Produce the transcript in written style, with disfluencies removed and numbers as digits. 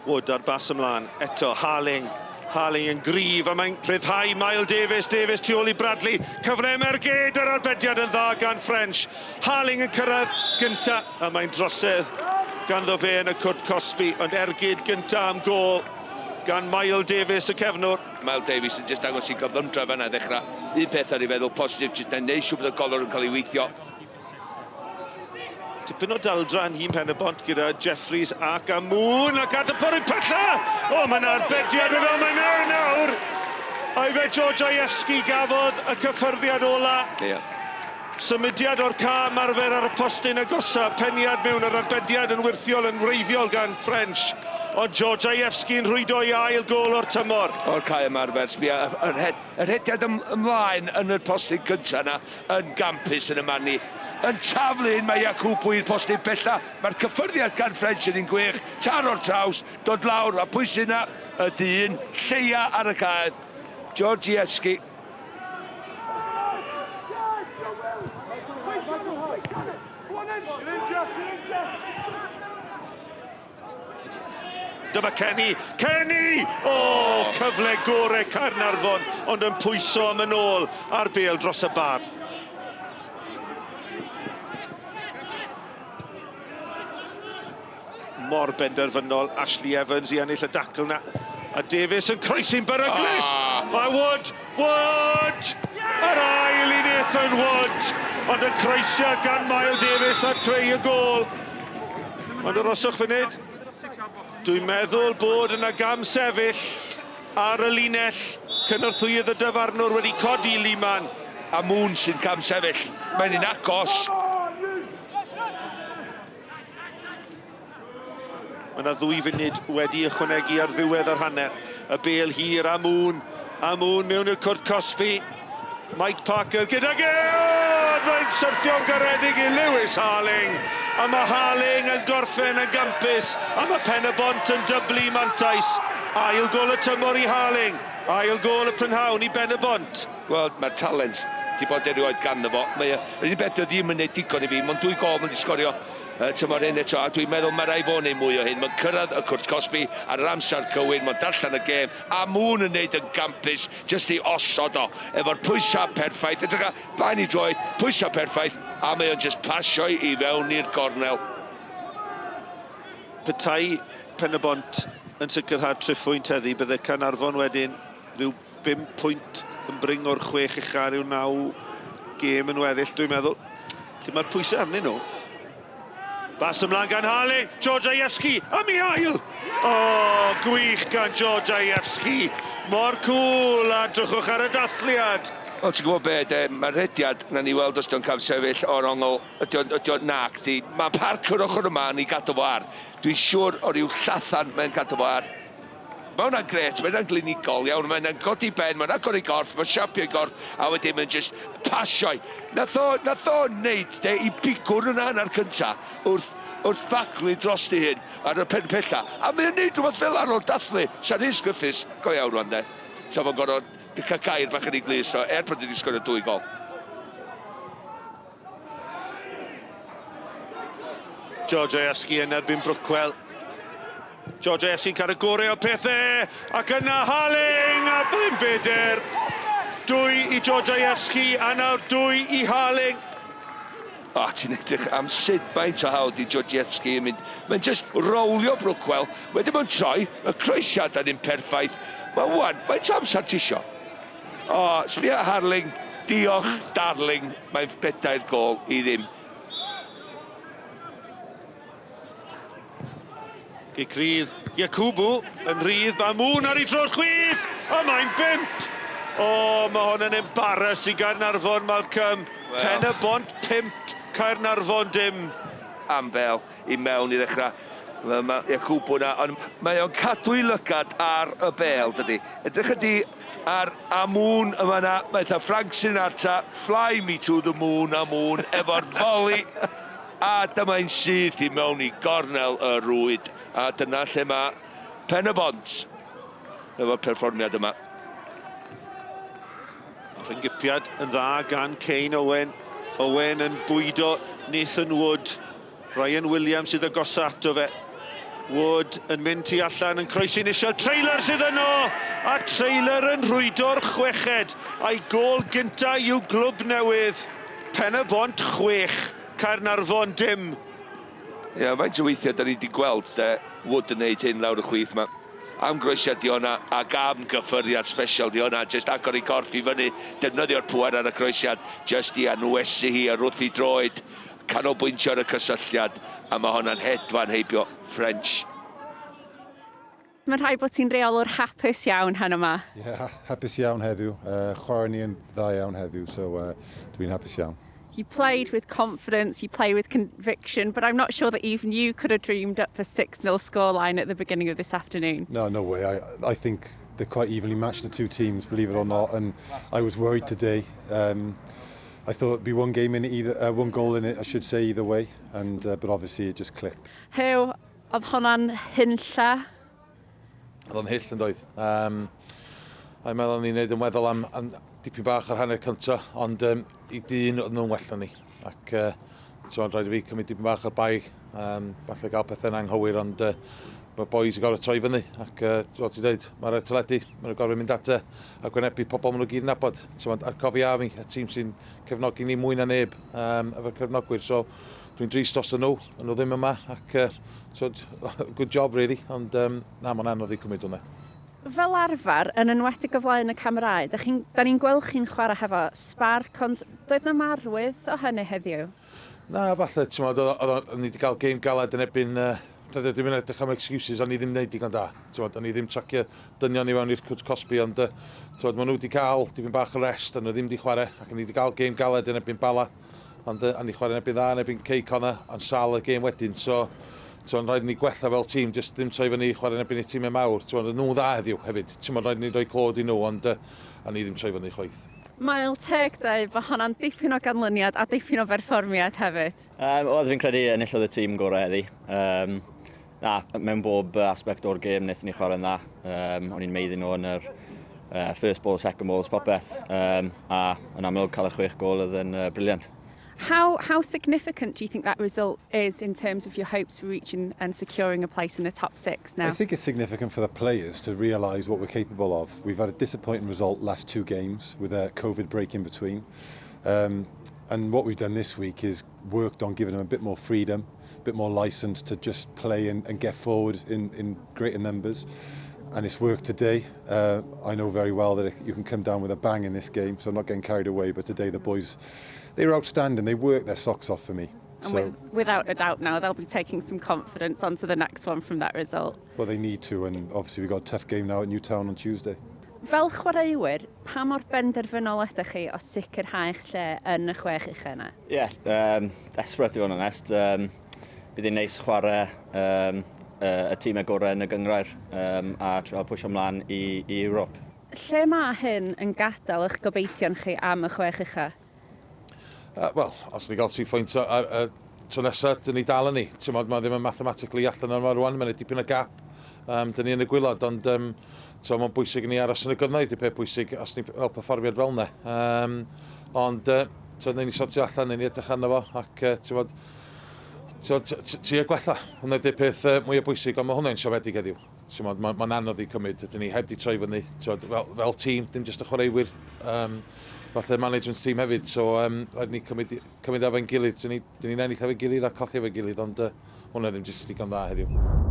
Wood ar bas ymlaen. Eto, Harling. Harling yn gryf a mae'n rhyddhau Mael Davies. Davies tu ôl i Bradley. Cyfle am ergyd yr arbediad yn dda gan French. Harling yn cyrraedd gynta a mae'n drosedd ganddo fe yn y cwrt cosbi. Ond ergyd gynta am gôl gan Mael Davies y cefnwr. Mael Davies yn jyst dangos ei gyflymdra fan'na i ddechrau. Un peth ar ei feddwl positif jyst na neud siŵr bod y golwr yn cael ei weithio. Tipyn o daldra yn nhîm Pen-y-bont gyda Jeffries ac Amoon ac at y porwr pella! O, mae yna arbediad o fel mae mewn nawr! Ai fe Georgievski gafodd y cyffyrddiad ola. Ie. Symudiad o'r ca ymarfer ar y postyn agosa, peniad mewn yr arbediad yn wyrthiol yn wreiddiol gan French. Ond Georgievski'n rhwydo ei ail gôl o'r tymor. O'r cae ymarfer, sbia, yr het, yr hediad ymlaen yn y postyn cynta yna yn gampus yn y man ni. Yn taflu un mae Yakubu i'r postyn pella. Mae'r cyffyrddiad gan French yn un gwych. Taro'r traws, dod lawr, a pwy sy'n yna? Y dyn lleia ar y cae, Georgievski. Dyma Kenny. Kenny! O, cyfle gore Caernarfon, ond yn pwyso am yn ôl a'r bêl dros y bar. Mor benderfynol Ashley Evans i ennill y dacl na. A Davies yn croesi'n beryglus! Ah. Mae Wood! Wood! Yr ail i Nathan Wood! Ond y croesiad gan Mael Davies a creu y gôl. Ond aroswch funud. Dwi'n meddwl bod yna gam sefyll ar y linell. Cynorthwyydd y dyfarnwr wedi codi Liman. A Moon sy'n cam sefyll. Mae'n un agos. Mae yna ddwy funud wedi ychwanegu ar ddiwedd yr hanner. Y bêl hir a Moon. A Moon mewn i'r cwrt cosbi. Mike Parker gydag e! O, mae'n syrthio'n garedig i Lewis Harling. A mae Harling yn gorffen yn gampus. A mae Pen-y-bont yn dyblu mantais. Ail gôl y tymor i Harling. Ail gôl y prynhawn i Ben-y-bont. Wel, mae'r talent 'di bod erioed ganddo fo. Mae o... Yr unig beth 'di o ddim yn neud digon i fi, mond dwy gôl mae 'di sgorio y tymor hyn eto, a dwi'n meddwl mae rhaid fo wneud mwy o hyn. Mae'n cyrraedd y cwrt cosbi ar yr amser cywir, mae'n darllen y gêm, a Moon yn neud yn gampus jyst i osod o efo'r pwysau perffaith. Edrych ar blaen i droed, pwysau perffaith, a mae o'n jyst pasio i fewn i'r gornel. Petai Pen-y-bont yn sicrhau triphwynt heddi, bydde Caernarfon wedyn rhyw 5 pwynt yn bring o'r chwech ucha, rhyw naw gêm yn weddill, dwi'n meddwl. Felly mae'r pwysau arnyn nhw. Bas ymlaen gan Harley, Georgievski, am ei ail! O, oh, gwych gan Georgievski. Mor cŵl, a drychwch ar y dathliad. Wel, ti'n gwybod be, de, mae'r rhediad, na ni weld os dio'n cael sefyll o'r ongl, ydy o'n, ydy o'n, nac di. Mae Parker ochr yma yn ei gadw fo ar. Dwi'n siŵr o ryw llathan mae'n cadw fo ar. Mae hwnna'n grêt, mae hwnna'n glinigol iawn, mae hwnna'n codi ben, mae'n agor ei gorff, mae'n siapio ei gorff, a wedyn mae'n jyst pasio i. Nath o, nath o wneud de, i bigwrn yna hanner cynta, wrth, wrth faglu dros ei hun ar y pen pella. A mae o'n neud rhywbeth fel ar ôl dathlu. Sa Rhys Griffiths, go iawn rwan de, sa fo'n gorfod cael gair bach yn ei glust o, er bod wedi sgorio dwy gol. Georgievski yn erbyn Brookwell. Georgievski'n cael y gorau o pethau ac yna Harling a mae'n beder. Dwy i Georgievski a nawr dwy i Harling. O, ti'n edrych am sut faint o hawdd i Georgievski yn mynd. Mae'n just rowlio Brookwell, wedyn mae'n troi, y croesiad yn un perffaith. Mae wan, faint o amser ti isio? O, sbia Harling, diolch darling, mae'n bedair gôl i ddim. Gic rydd, Yakubu yn rhydd, mae Moon ar ei droed chwith, a mae'n bump! O, mae hwn yn embarrass i Gaernarfon, Malcolm. Well. Pen y bont pump, Caernarfon dim. Ambell i mewn i ddechrau. Mae ma Yakubu na, ond mae o'n cadw'i lygad ar y bêl, dydy. Edrych ydi ar a Moon yma na, mae eitha Frank Sinatra, fly me to the moon a Moon efo'r volley. A dyma un syth i mewn i gornel y rwyd, a dyna lle mae Pen-y-bont efo'r perfformiad yma. Rhyngypiad yn dda gan Kane Owen. Owen yn bwydo Nathan Wood. Ryan Williams sydd agosa ato fe. Wood yn mynd tu allan yn croesi'n isel. Trailer sydd yno! A Trailer yn rhwydo'r chweched. A'i gôl gynta i'w glwb newydd. Pen-y-bont 6, Caernarfon dim. Ie, faint o weithiau da ni wedi gweld de, Wood yn neud hyn lawr y chwith ma. Am groesiad di honna, ac am gyffyrddiad special di honna, jyst agor ei corff i fyny, defnyddio'r pŵer ar y croesiad, jyst i anwesu hi ar wrth i droed, canolbwyntio ar y cysylltiad, a mae honna'n hedfan heibio French. Mae'n rhaid bod ti'n reolwr hapus iawn heno 'ma. Ie, yeah, hapus iawn heddiw. Chwarae ni yn dda iawn heddiw, so dwi'n hapus iawn. You played with confidence, you play with conviction, but I'm not sure that even you could have dreamed up a 6-0 scoreline at the beginning of this afternoon. No, no way. I think they're quite evenly matched, the two teams, believe it or not, and I was worried today. I thought it'd be one game in it, either, one goal in it, I should say, either way, and but obviously it just clicked. Huw, oedd hwnna'n hunlla? Oedd o'n hyll yn doedd. A i'n meddwl ni'n neud yn weddol am dipyn bach ar hanner cynta, ond i dyn oedd nhw'n well na ni. Ac ti'n rhaid i fi cymryd dipyn bach o'r bai, falle gael pethau'n anghywir, ond mae boys yn gorfod troi fyny. Ac fel ti'n dweud, mae'r teledu, maen nhw'n gorfod mynd ate a gwynebu pobl maen nhw gyd yn nabod. Ti'n a'r Cofi Army, y tîm sy'n cefnogi ni mwy na neb efo'r cefnogwyr. So dwi'n drist os nhw, nhw ddim yma, ac so, good job really, ond na, mae'n anodd i cymryd hwnna. Fel arfer, yn enwedig o flaen y camerâu, da ni'n gweld chi'n chwarae hefo sbarc, ond doedd na'm arwydd o hynny heddiw? Na, falle, ti'n modd, oedd ni wedi cael game galed yn erbyn, dwi'n mynd edrych am excuses, ond ni ddim wneud digon da. Ti'n modd, o'n ni ddim tracio dynion i fewn i'r cwt cosbi, ond ti'n modd, maen nhw wedi cael dipyn bach o rest, a nhw ddim wedi chwarae, ac ni wedi cael game galed yn erbyn Bala, ond a ni chwarae yn erbyn dda, yn erbyn Cei Connah, ond sal y game wedyn, so ti'n rhaid ni gwella fel tîm, jyst ddim troi fyny i chwarae yn erbyn y tîmau mawr. Ti'n modd, nhw'n dda heddiw hefyd. Ti'n modd, rhaid ni roi clod i nhw, ond a ni ddim troi fyny chwaith. Mae'n teg dweud bod hwnna'n dipyn o ganlyniad a dipyn o berfformiad hefyd. Oedd, fi'n credu enillodd y tîm gorau heddi. Na, mewn bob aspect o'r gêm wnaethon ni chwarae'n dda. O'n i'n maeddu nhw yn yr first ball, second balls, popeth. A yn amlwg cael y 6 gôl oedd yn brilliant. How significant do you think that result is in terms of your hopes for reaching and securing a place in the top 6 now? I think it's significant for the players to realise what we're capable of. We've had a disappointing result last 2 games with a COVID break in between. And what we've done this week is worked on giving them a bit more freedom, a bit more license to just play and get forward in greater numbers. And it's worked today. I know very well that you can come down with a bang in this game, so I'm not getting carried away. But today the boys, they were outstanding. They worked their socks off for me. And so, without a doubt now, they'll be taking some confidence onto the next one from that result. Well, they need to, and obviously we've got a tough game now at Newtown on Tuesday. Fel chwaraewyr, pa mor benderfynol ydych chi o sicrhau eich lle yn y 6 ucha yna? Ie, yeah, desperate i fod yn onest. Bydd hi'n neis chwarae y tîmau gorau yn y gynghrair a trio pwysio ymlaen i Ewrop. Lle mae hyn yn gadael eich gobeithion chi am y 6 ucha? Wel, os ni gael 3 pwynt ar tro nesaf, dyn ni dal yn ni. Ti'n modd, mae ddim yn mathematically allan yma rwan, mae'n dipyn o gap. Dyn ni yn y gwaelod, ond mae'n bwysig i ni aros yn y gynghrair, di peth bwysig os ni fel perfformiad fel yna. Ond ti'n ni sortio allan, ni edrych arno fo, ac ti'n modd, ti y gwella. Hwna di'r peth mwyaf bwysig, ond mae hwnna'n siomedig heddiw. Ti'n modd, mae'n anodd i cymryd, dyn ni heb di troi fyny, ti'n modd, fel tîm, dim jyst y chwaraewyr, falle management team hefyd, so rhaid ni cymryd efo'n gilydd, dyn ni'n ennill efo'n gilydd a colli efo'n gilydd, ond hwnna ddim jyst digon dda heddiw.